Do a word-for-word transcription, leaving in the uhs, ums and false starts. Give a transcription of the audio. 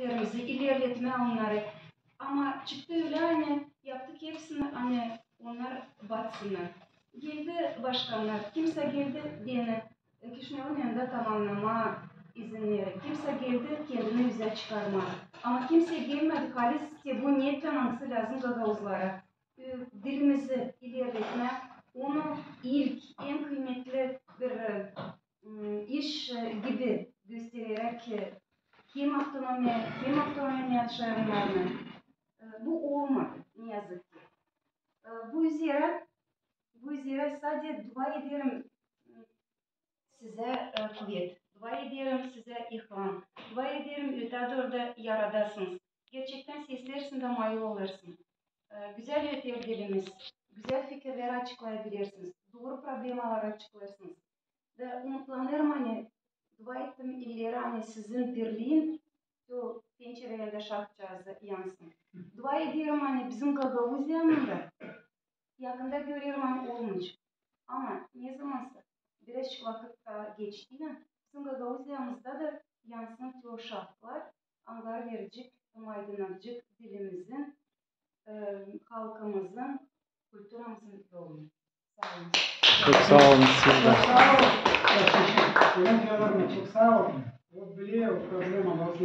dillerimizi, ilerletmää onnarı. Ama çıktı ölä, ani yaptık hepsini, ani onnar batsınnar. Geldi başkannar, kimsä geldi beni, e, Kişinövun önündä tamamnamaa izinleri. Kimsä geldi kendini üzä çıkarmaa. Ama kimsä gelmedi halis te bu niyetlän, angısı lääzım gagauzlara. E, dilimizi ilerletmää, onu ilk, en kıymetli bir, e, m, iş, e, gibi göstereräk, e, hem avtonomiya, hem avtonomiya şairlerinin. E, bu olmadı, ne yazık ki. E, bu üzerä, bu üzerä sade dua ederim, m, sizä, e, kuvet. Dua ederim sizä ilham. Dua ederim, ötää dooru da yaradasınız. Gerçektän seslersiniz da mayıl olêrsınız. E, gözäl öter dilimiz. Gözäl fikirleri açıklayabilersiniz. Dooru problemaları açıklêêrsınız. Da umutlanêrım, ani dua ettim ileri, ani sizin birliin şu pençerelerdä şarkıcazı yansın. Dua ederim, ani bizim Gagauziyamızda yakında görerim, ani olmayacek. Ama ne zamansa birazcık vakıt taa geçtiynän bizim Gagauziyamızda da yansın te o şarkılar, angıları verecek hem aydınlatacek dilimizin, e, halkımızın, kulturamızın yolunu. Saa olun. Çok saa olun, siz dä. Çok saa olun. Çok saa olun. Çok saa olun. O bilä o problema, o